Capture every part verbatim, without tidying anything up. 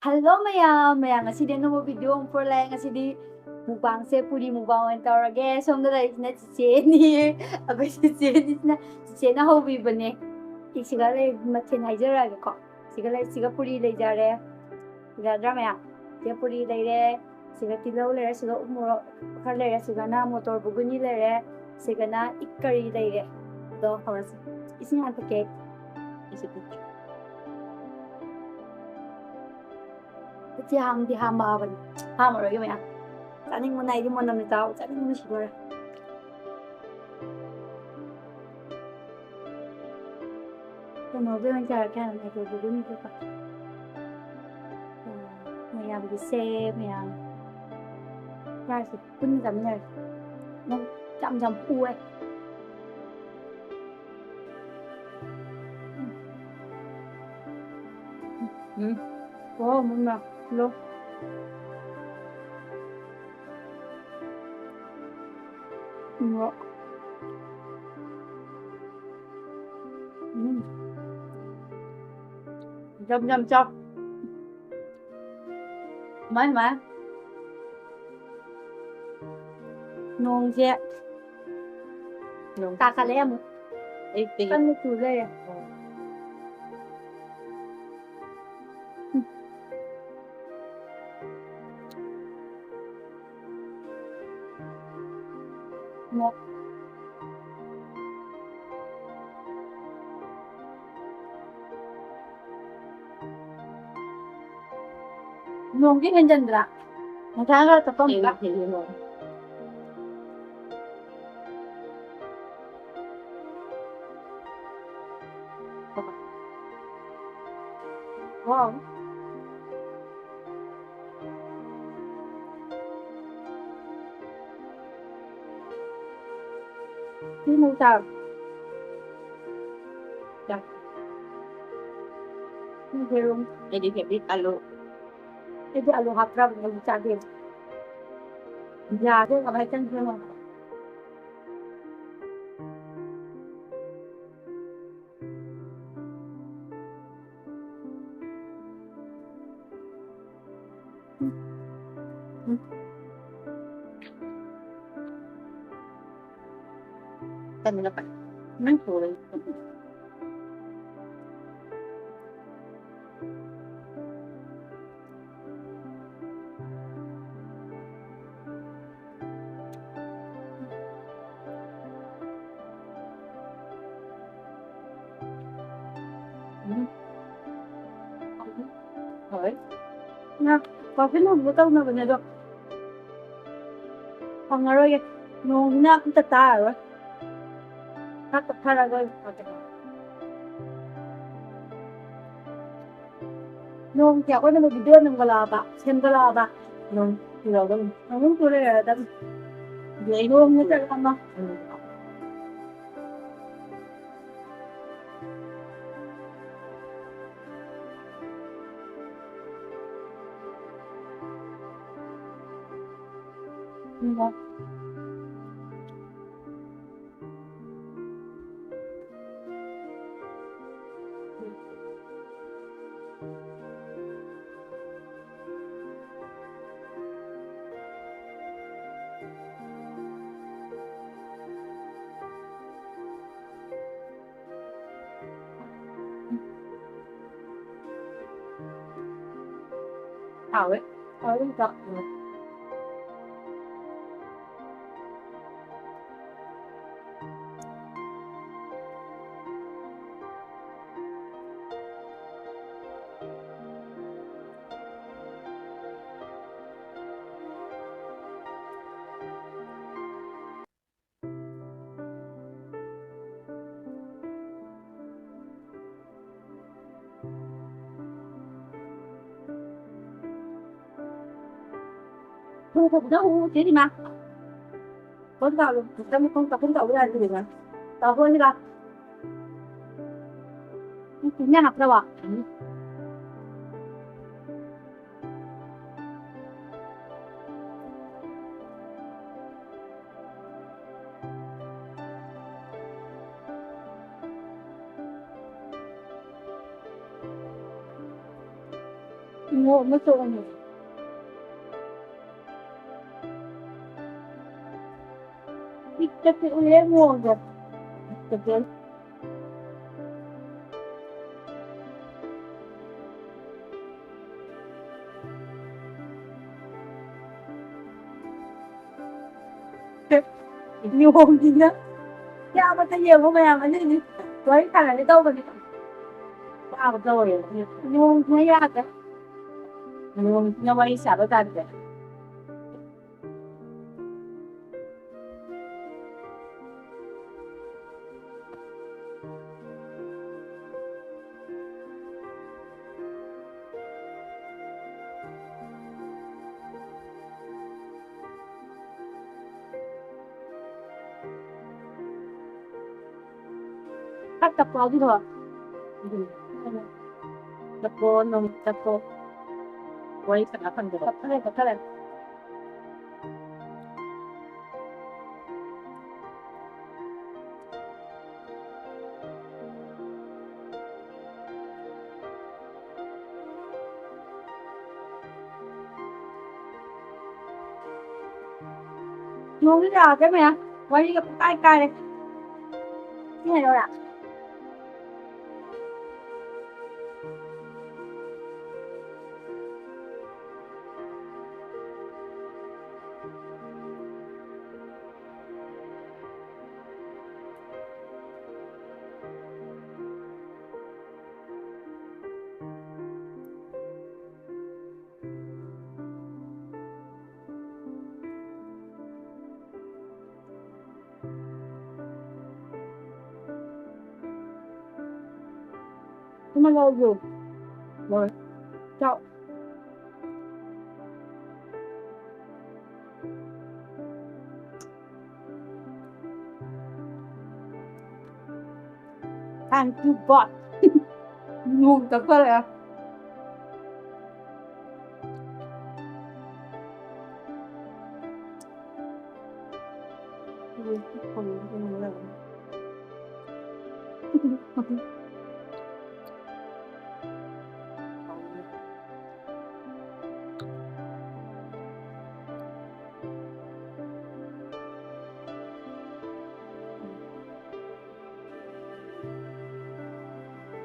Hello ꯃꯌꯥꯝ, ꯃꯌꯥꯝ ꯉꯁꯤꯗꯤ ꯑꯅꯧꯕ ꯚꯤꯗꯤꯑꯣ ꯑꯃ ꯄꯨꯔ ꯂꯥꯛꯑꯦ꯫ ꯉꯁꯤꯗꯤ ꯃꯨꯛꯕꯥꯡꯁꯦ ꯄꯨꯔꯤ ꯃꯨꯛꯕꯥꯡ ꯑꯣꯏꯅ ꯇꯧꯔꯒꯦ꯫ ꯁꯣꯝꯗ ꯂꯩꯔꯤꯁꯤꯅ ꯆꯤꯆꯦꯅꯤ꯫ ꯑꯩꯈꯣꯏ ꯆꯤꯆꯦꯅꯤꯁꯤꯅ ꯆꯤꯆꯦꯅ ꯍꯧꯕꯤꯕꯅꯦ꯫ ꯁꯤꯒ ꯂꯩ ꯃꯊꯦꯜ ꯍꯥꯏꯖꯔꯛꯑꯒꯦꯀꯣ꯫ ꯁꯤꯒ ꯂꯩ, ꯁꯤꯒ ꯄꯨꯔꯤ ꯂꯩꯖꯔꯦ꯫ ꯌꯥꯗ꯭ꯔꯥ ꯃꯌꯥꯝ? ꯁꯤꯒ ꯄꯨꯔꯤ ꯂꯩꯔꯦ꯫ ꯁꯤꯒ ꯇꯤꯜꯍꯧ ꯂꯩꯔꯦ꯫ ꯁꯤꯒ ꯎꯃꯣꯔꯣꯛ ꯈꯔ ꯂꯩꯔꯦ꯫ ꯁꯤꯒꯅ ꯃꯣꯇꯣꯔ ꯕꯨꯒꯨꯅꯤ ꯂꯩꯔꯦ꯫ ꯁꯤꯒꯅ ꯏꯛ ꯀꯔꯤ ꯂꯩꯔꯦ꯫ ꯑꯗꯣ ꯍꯧꯔꯁꯤ꯫ ꯏꯁꯤꯡ ꯍꯥꯟꯅ ꯊꯛꯀꯦ꯫ ꯎꯆꯤ ꯍꯥꯝꯗꯤ ꯍꯥꯝꯃꯛꯑꯕꯅꯤ꯫ ꯍꯥꯝꯃꯔꯣꯏꯒꯦ ꯃꯌꯥꯝ꯫ ꯆꯥꯅꯤꯡꯕꯅ ꯑꯩꯗꯤ ꯃꯣꯟ ꯅꯝꯅ ꯆꯥꯎ꯫ ꯆꯥꯅꯤꯡꯕꯅ ꯁꯤꯗꯣꯔꯦ꯫ ꯀꯩꯅꯣꯒꯤ ꯑꯣꯏꯅ ꯆꯥꯔꯛꯀꯦ ꯍꯥꯏꯕꯅꯦ, ꯑꯗꯨꯗꯤ ꯑꯗꯨꯝ ꯆꯠꯄ꯫ ꯎꯝ, ꯃꯌꯥꯝꯒꯤꯁꯦ, ꯃꯌꯥꯝ꯫ ꯆꯥꯔꯁꯤ, ꯄꯨꯟꯅ ꯆꯥꯃꯤꯟꯅꯔꯁꯤ꯫ ꯅꯪ ꯌꯥꯝ ꯌꯥꯝ ꯄꯨꯑꯦ꯫ ꯎꯝ꯫ ꯋꯥ, ꯃꯨꯟꯅ ꯂꯣ꯫ ꯎꯝ꯫ ꯎꯝ꯫ ꯌꯥꯝ ꯌꯥꯝ ꯆꯥꯎ꯫ ꯃꯥꯏ, ꯃꯥꯏ꯫ ꯅꯣꯡꯁꯦ ꯅꯣꯡ ꯇꯥꯈꯠꯂꯛꯑꯦ ꯑꯃꯨꯛ꯫ ꯑꯌꯨꯛꯇꯒꯤ꯫ ꯀꯟꯅ ꯆꯨ ꯂꯩꯔꯦ꯫ ꯎꯝ꯫ ꯃꯣ-, ꯅꯣꯡꯗꯤ ꯍꯦꯟꯖꯟꯗ꯭ꯔꯥ? ꯉꯁꯥꯏ ꯈꯔ ꯇꯞꯄꯝꯕ꯫ ꯍꯦꯟꯖꯟꯗꯦ ꯅꯣꯡ꯫ ꯋꯥꯎ꯫ ꯁꯤ ꯃꯨꯛ ꯆꯥꯔꯣ꯫ ꯆꯥ꯫ ꯁꯤ ꯌꯦꯔꯨꯝ꯫ ꯑꯩꯗꯤ ꯍꯦꯕꯤ ꯑꯂꯨ꯫ ꯑꯩꯗꯤ ꯑꯂꯨ ꯍꯥꯞꯇ꯭ꯔꯕꯅꯦ, ꯑꯂꯨ ꯆꯥꯗꯦ꯫ ꯌꯥꯁꯦ ꯀꯃꯥꯏ ꯆꯪꯗꯣꯏꯅꯣ? ꯎꯝ꯫ ꯎꯝ꯫ ꯀꯩꯅꯣ ꯅꯪ ꯊꯣꯛꯂꯛꯏ꯫ ꯎꯝ꯫ ꯍꯣꯏ꯫ ꯉꯥ ꯀꯥꯐꯤ ꯅꯣꯡꯃ ꯇꯧꯅꯕꯅꯦ ꯑꯗꯣ ꯐꯪꯉꯔꯣꯏꯌꯦ꯫ ꯅꯣꯡꯁꯤꯅ ꯑꯝꯇ ꯇꯥꯔꯔꯣꯏ꯫ ꯈꯔ ꯇꯞꯊꯔꯒ ꯑꯣꯏꯅ ꯐꯖꯅ꯫ ꯅꯣꯡꯁꯦ ꯑꯩꯈꯣꯏꯅ ꯚꯤꯗꯤꯑꯣ ꯅꯝꯒꯠꯂꯛꯑꯕ, ꯁꯦꯝꯒꯠꯂꯛꯑꯕ, ꯅꯣꯡ ꯆꯨꯔꯒ ꯅꯣꯡ ꯆꯨ ꯂꯩꯔꯗꯕꯅꯤ꯫ ꯂꯩꯔꯣꯡ ꯅꯠꯇ꯭ꯔꯒ ꯑꯃ꯫ ꯎꯝ꯫ ꯍꯥꯎꯋꯦ꯫ ꯍꯥꯎꯋꯦ ꯌꯥꯝ ꯆꯥꯎ꯫ ꯊꯣꯡ ꯊꯣꯛꯄꯗ ꯎ ꯆꯦ ꯔꯤꯃꯥ꯫ ꯐꯣꯟ ꯇꯧꯔꯣ꯫ ꯈꯤꯇꯪ ꯐꯣꯟ ꯇꯧꯐꯝ ꯇꯧꯕ ꯌꯥꯗꯦ ꯔꯤꯃꯥ꯫ ꯇꯧꯔꯣ ꯔꯤꯃꯥ꯫ ꯎꯝ, ꯏꯟꯖꯥꯡ ꯍꯥꯞꯇ꯭ꯔꯕꯣ? ꯎꯝ꯫ ꯃꯣꯔꯣꯛ ꯑꯃ ꯆꯣꯠꯂꯝꯃꯦ꯫ ꯆꯠꯄ ꯎꯔꯦ ꯅꯣꯡꯗꯣ꯫ ꯅꯤꯌꯣꯝꯁꯤꯅ ꯌꯥꯝꯕꯗ ꯌꯦꯡꯉꯣ ꯃꯌꯥꯝ ꯑꯅꯤꯅꯤ ꯋꯥꯔꯤ ꯁꯥꯟꯅꯒꯦ ꯇꯧꯕꯅꯤ꯫ ꯋꯥꯕ ꯇꯧꯔꯦ꯫ ꯅꯤꯌꯣꯝꯁꯤꯅ ꯌꯥꯗ꯭ꯔꯦ꯫ ꯅꯤꯌꯣꯝꯁꯤꯅ ꯋꯥꯔꯤ ꯁꯥꯕ ꯇꯥꯗ꯭ꯔꯦ꯫ ꯈꯔ ꯇꯞꯄꯣ ꯑꯗꯨꯗꯣ꯫ ꯎꯝ꯫ ꯇꯞꯄꯣ, ꯅꯣꯡ ꯇꯞꯄꯣ꯫ ꯋꯥꯔꯤ ꯁꯥꯟꯅ ꯐꯪꯗꯕ꯫ ꯇꯞꯊꯔꯦ, ꯇꯞꯊꯔꯦ꯫ ꯅꯣꯡꯁꯨ ꯇꯥꯔꯛꯇ꯭ꯔꯦ ꯃꯌꯥꯝ꯫ ꯋꯥꯔꯤꯒ ꯄꯨꯡꯀꯥꯏ ꯀꯥꯏꯔꯦ꯫ ꯁꯤ ꯍꯥꯏꯔꯛꯑꯣꯔꯥ? ꯑꯃ ꯂꯧꯔꯣ꯫ ꯂꯧꯔꯦ꯫ ꯆꯥꯎ꯫ Thank you, God. ꯅꯣꯡ ꯇꯞꯊꯔꯛꯑꯦ꯫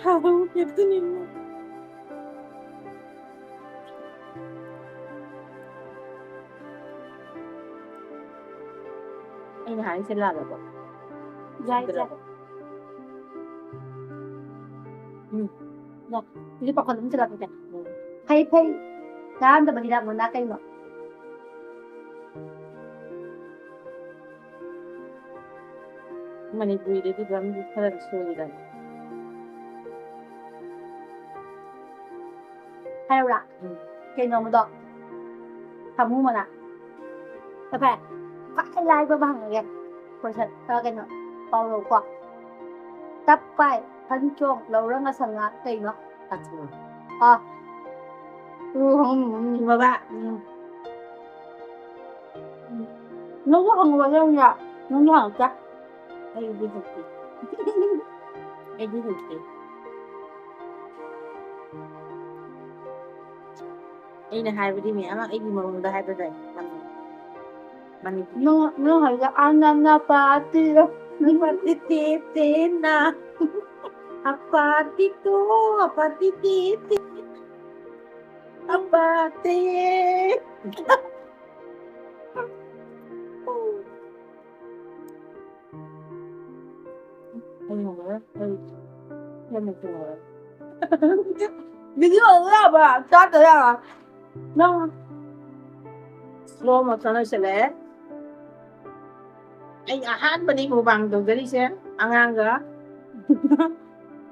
ꯍꯥꯎ, ꯀꯦꯞꯇꯅꯤꯅ꯫ ꯑꯩꯅ ꯍꯥꯏꯔꯤꯁꯦ ꯂꯥꯜꯂꯕꯣ? ꯌꯥꯏ, ꯌꯥꯏ꯫ ꯎꯝ꯫ ꯌꯥꯏ꯫ ꯁꯤꯗꯤ ꯄꯥꯈꯣꯟ ꯑꯃ ꯆꯠꯂꯛꯀꯦ꯫ ꯎꯝ꯫ ꯐꯩ, ꯐꯩ꯫ ꯆꯥꯔꯝꯗꯕꯅꯤꯅ ꯃꯨꯟꯅ ꯀꯩꯅꯣ? ꯃꯅꯤꯄꯨꯔꯤꯗꯗꯤ ꯑꯗꯨꯝ ꯈꯔꯗꯤ ꯁꯣꯏꯗꯅ꯫ ꯍꯥꯏꯔꯛꯎꯔꯥ? ꯎꯝ꯫ ꯀꯩꯅꯣꯝꯗꯣ? ꯁꯥꯃꯨ ꯃꯅꯥ꯫ ꯐꯔꯦ, ꯐꯔꯦ꯫ ꯈ꯭ꯋꯥꯏ ꯂꯥꯏꯕ ꯑꯃ ꯍꯪꯉꯒꯦ꯫ ꯀꯣꯏꯁꯟ, ꯑ, ꯀꯩꯅꯣ, ꯄꯥꯎꯔꯧꯀꯣ꯫ ꯇꯞ ꯄꯥꯏ, ꯐꯟꯆꯣꯡ, ꯂꯧꯔ ꯉꯁꯪꯉ, ꯀꯩꯅꯣ? ꯑꯥ꯫ ꯎꯝ꯫ ꯅꯪꯁꯨ ꯍꯪꯉꯨꯕ ꯅꯪꯅ, ꯅꯪꯁꯨ ꯍꯪꯉꯛꯇꯦ꯫ ꯑꯩꯗꯤ ꯍꯩꯇꯦ꯫ ꯑꯩꯗꯤ ꯍꯩꯇꯦ꯫ ꯑꯩꯅ ꯍꯥꯏꯕꯗꯤ ꯃꯌꯥꯝ ꯑꯃ ꯑꯩꯒꯤ ꯃꯑꯣꯡꯗ ꯍꯥꯏꯕꯗ ꯌꯥꯝ ꯃꯅꯤꯄꯨꯔꯤ꯫ ꯅꯪ, ꯅꯪ ꯍꯥꯏꯕꯗ ꯑꯅꯅ ꯄꯥꯇꯤꯔ꯫ ꯄꯥꯇꯤ ꯇꯦ ꯇꯦ ꯅ꯫ ꯑꯄꯥꯇꯤ ꯇꯣ, ꯑꯄꯥꯇꯤ ꯇꯦ ꯇꯦ꯫ ꯑꯄꯥꯇꯤ꯫ ꯑꯩ ꯉꯝꯃꯔꯣꯏ꯫ ꯑꯩ ꯌꯥꯝꯅ ꯀꯤꯍꯧꯔꯦ꯫ ꯚꯤꯗꯤꯑꯣ ꯑꯗꯨ ꯌꯥꯕ? ꯆꯥꯗ ꯌꯥꯕ? ꯅꯪ slow motion ꯑꯣꯏꯁꯜꯂꯛꯑꯦ꯫ ꯑꯩ ꯑꯍꯥꯟꯕꯅꯤ mukbang ꯇꯧꯖꯔꯤꯁꯦ ꯑꯉꯥꯡꯒ꯫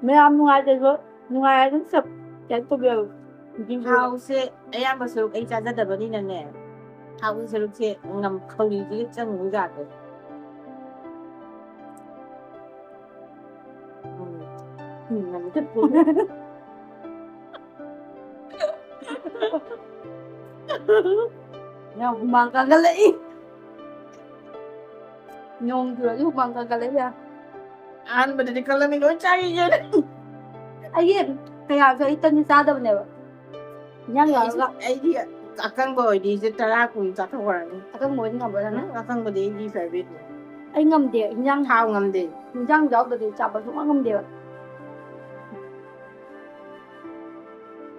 ꯃꯌꯥꯝ ꯅꯨꯡꯉꯥꯏꯇ꯭ꯔꯁꯨ ꯅꯨꯡꯉꯥꯏꯔꯗꯤ ꯁꯕ ꯀꯩꯅꯣ ꯇꯧꯕꯤꯌꯣ꯫ ꯊꯥꯎꯁꯦ ꯑꯌꯥꯝꯕ ꯁꯔꯨꯛ ꯑꯩ ꯆꯥꯖꯗꯕꯅꯤꯅꯅꯦ, ꯊꯥꯎꯒꯤ ꯁꯔꯨꯛꯁꯦ ꯉꯝ-, ꯈꯧꯔꯤꯁꯤꯒ ꯆꯪꯉꯨ ꯌꯥꯗ꯭ꯔꯦ꯫ ꯎꯝ꯫ ꯎꯝ, ꯉꯝꯗꯦ꯫ ꯌꯥꯝ ꯍꯨꯃꯥꯡ ꯀꯥꯡꯒꯠꯂꯛꯏ꯫ ꯅꯣꯡ ꯆꯨꯔꯗꯤ ꯍꯨꯃꯥꯡ ꯀꯥꯡꯒꯠꯂꯛꯏ ꯌꯥ꯫ ꯑꯍꯥꯟꯕꯗꯗꯤ ꯈꯜꯂꯝꯃꯤ ꯂꯣꯏ ꯆꯥꯏꯒꯦꯅ꯫ ꯑꯩꯒꯤ ꯀꯌꯥꯁꯨ ꯑꯩ ꯇꯟꯗꯤ ꯆꯥꯗꯕꯅꯦꯕ꯫ ꯏꯟꯖꯥꯡ ꯑꯩꯗꯤ, ꯌꯥꯎꯔꯒ꯫ ꯑꯩꯗꯤ ꯑꯀꯪꯕ ꯑꯣꯏꯗꯤ ꯁꯦ ꯇꯔꯥ ꯀꯨꯟ ꯆꯥꯊꯣꯛꯈ꯭ꯔꯅꯤ꯫ ꯑꯀꯪꯕ ꯑꯣꯏꯗꯤ ꯉꯝꯕ꯭ꯔꯥ ꯅꯪ? ꯎꯝ, ꯑꯀꯪꯕꯗꯤ ꯑꯩꯒꯤ favourite ꯅꯤ꯫ ꯑꯩ ꯉꯝꯗꯦ, ꯏꯟꯖꯥꯡ ꯊꯥꯎ ꯉꯝꯗꯦ꯫ ꯏꯟꯖꯥꯡ ꯌꯥꯎꯗꯗꯤ ꯆꯥꯕ ꯁꯨꯡꯉꯝ ꯉꯝꯗꯦꯕ꯫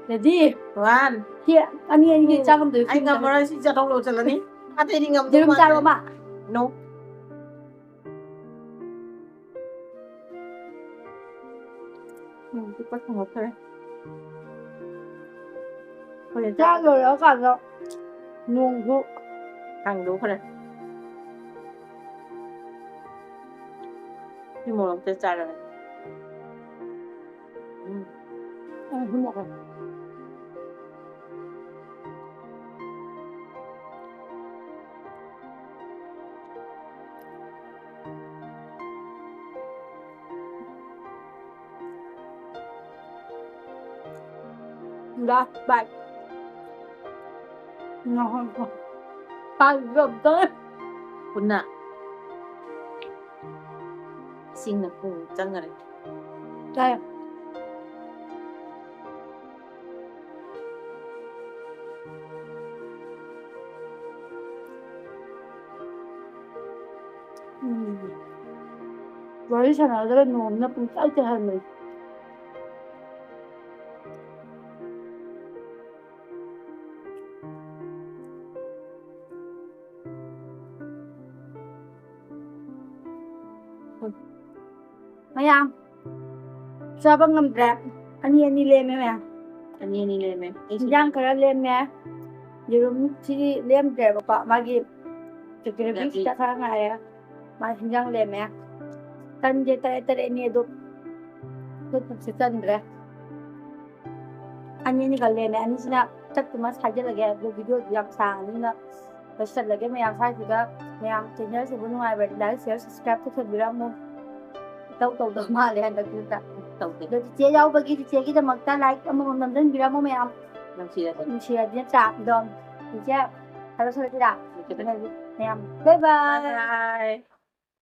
Ready? One. ꯁꯤ ꯑꯅꯤ ꯑꯅꯤ ꯆꯥ ꯉꯝꯗꯣꯏ ꯑꯩ ꯉꯝꯃꯔꯣꯏ, ꯁꯤ ꯆꯥꯊꯣꯛ ꯂꯧꯁꯤꯜꯂꯅꯤ꯫ ꯑꯇꯩꯗꯤ ꯉꯝꯗꯧ ꯌꯦꯔꯨꯝ ꯃꯥꯟꯗꯦ꯫ ꯆꯥꯔꯣ, ꯑꯃ? No. ꯎꯝ, ꯄꯤꯛꯄ ꯊꯣꯡꯉꯛꯈ꯭ꯔꯦ꯫ ꯍꯣꯔꯦꯟ ꯆꯥꯛ ꯂꯣꯏꯔꯛꯑꯀꯥꯟꯗ ꯅꯣꯡꯁꯨ ꯍꯥꯡꯗꯣꯛꯈ꯭ꯔꯦ꯫ ꯁꯤ ꯃꯣꯔꯣꯛꯇ ꯆꯥꯔꯒ꯫ ꯎꯝ꯫ ꯎꯝ, ꯊꯨꯝꯃꯣꯛ ꯈꯔ꯫ Last bite. ꯉꯥꯏꯈꯣ, ꯉꯥꯏꯈꯣ꯫ ꯄꯥꯏꯕꯗꯣ ꯑꯝꯇ꯫ ꯄꯨꯟꯅ꯫ ꯏꯁꯤꯡꯅ ꯄꯨꯡ ꯆꯪꯈꯔꯦ꯫ ꯆꯥꯏ꯫ ꯎꯝ꯫ ꯋꯥꯔꯤ ꯁꯥꯟꯅꯗ꯭ꯔꯒ ꯅꯣꯡꯅ ꯄꯨꯡꯆꯥꯏ ꯆꯥꯏꯍꯟꯕꯅꯤ꯫ ꯃꯌꯥꯝ ꯆꯥꯕ ꯉꯝꯗ꯭ꯔꯦ꯫ ꯑꯅꯤ ꯑꯅꯤ ꯂꯦꯝꯃꯦ ꯃꯌꯥꯝ꯫ ꯑꯅꯤ ꯑꯅꯤ ꯂꯦꯝꯃꯦ꯫ ꯑꯩꯁꯨ ꯏꯟꯖꯥꯡ ꯈꯔ ꯂꯦꯝꯃꯦ꯫ ꯌꯦꯔꯨꯝꯁꯤꯗꯤ ꯂꯦꯝꯗ꯭ꯔꯦꯕꯀꯣ꯫ ꯃꯥꯒꯤ ꯀꯦꯀꯦ ꯌꯥꯕꯤ꯫ ꯕꯤꯛꯁꯇ ꯈꯔ ꯉꯥꯏꯔꯦ꯫ ꯃꯥ ꯍꯤꯟꯖꯥꯡ ꯂꯦꯝꯃꯦ꯫ ꯇꯟꯁꯦ ꯇꯔꯦꯠ ꯇꯔꯦꯠꯅꯤ ꯑꯗꯣ ꯈꯨꯠꯁꯦ ꯆꯟꯗ꯭ꯔꯦ꯫ ꯑꯅꯤ ꯑꯅꯤꯈꯛ ꯂꯦꯝꯃꯦ꯫ ꯑꯅꯤꯁꯤꯅ ꯆꯠꯇꯨꯃ ꯁꯥꯏꯖꯜꯂꯒꯦ꯫ ꯑꯗꯨ ꯚꯤꯗꯤꯑꯣꯗꯤ ꯌꯥꯝ ꯁꯥꯡꯉꯅꯤꯅ ꯂꯣꯏꯁꯤꯜꯂꯒꯦ꯫ ꯃꯌꯥꯝ ꯁ꯭ꯋꯥꯏꯁꯤꯗ ꯃꯌꯥꯝ ꯆꯦꯅꯦꯜꯁꯤꯕꯨ ꯅꯨꯡꯉꯥꯏꯕ like, share, subscribe ꯇꯧꯁꯟꯕꯤꯔꯝꯃꯨ꯫ ꯏꯇꯧ ꯇꯧꯗꯕ ꯃꯥꯜꯂꯦ ꯍꯟꯗꯛꯇꯤ꯫ ꯇꯧꯗꯦ꯫ ꯑꯗꯣ ꯆꯤꯆꯦ ꯌꯥꯎꯕꯒꯤ ꯆꯤꯆꯦꯒꯤꯗꯃꯛꯇ like ꯑꯃꯃꯝ ꯅꯝꯖꯟꯕꯤꯔꯝꯃꯣ ꯃꯌꯥꯝ꯫ ꯅꯨꯡꯁꯤꯔꯗꯤ꯫ ꯅꯨꯡꯁꯤꯔꯗꯤ ꯅꯠꯇ꯭ꯔꯥ? ꯑꯗꯣ ꯆꯤꯆꯦ ꯊꯥꯗꯣꯛꯆꯔꯁꯤꯔꯥ? ꯅꯨꯡꯁꯤꯔꯗꯤ꯫ ꯃꯌꯥꯝ bye bye꯫ Bye bye꯫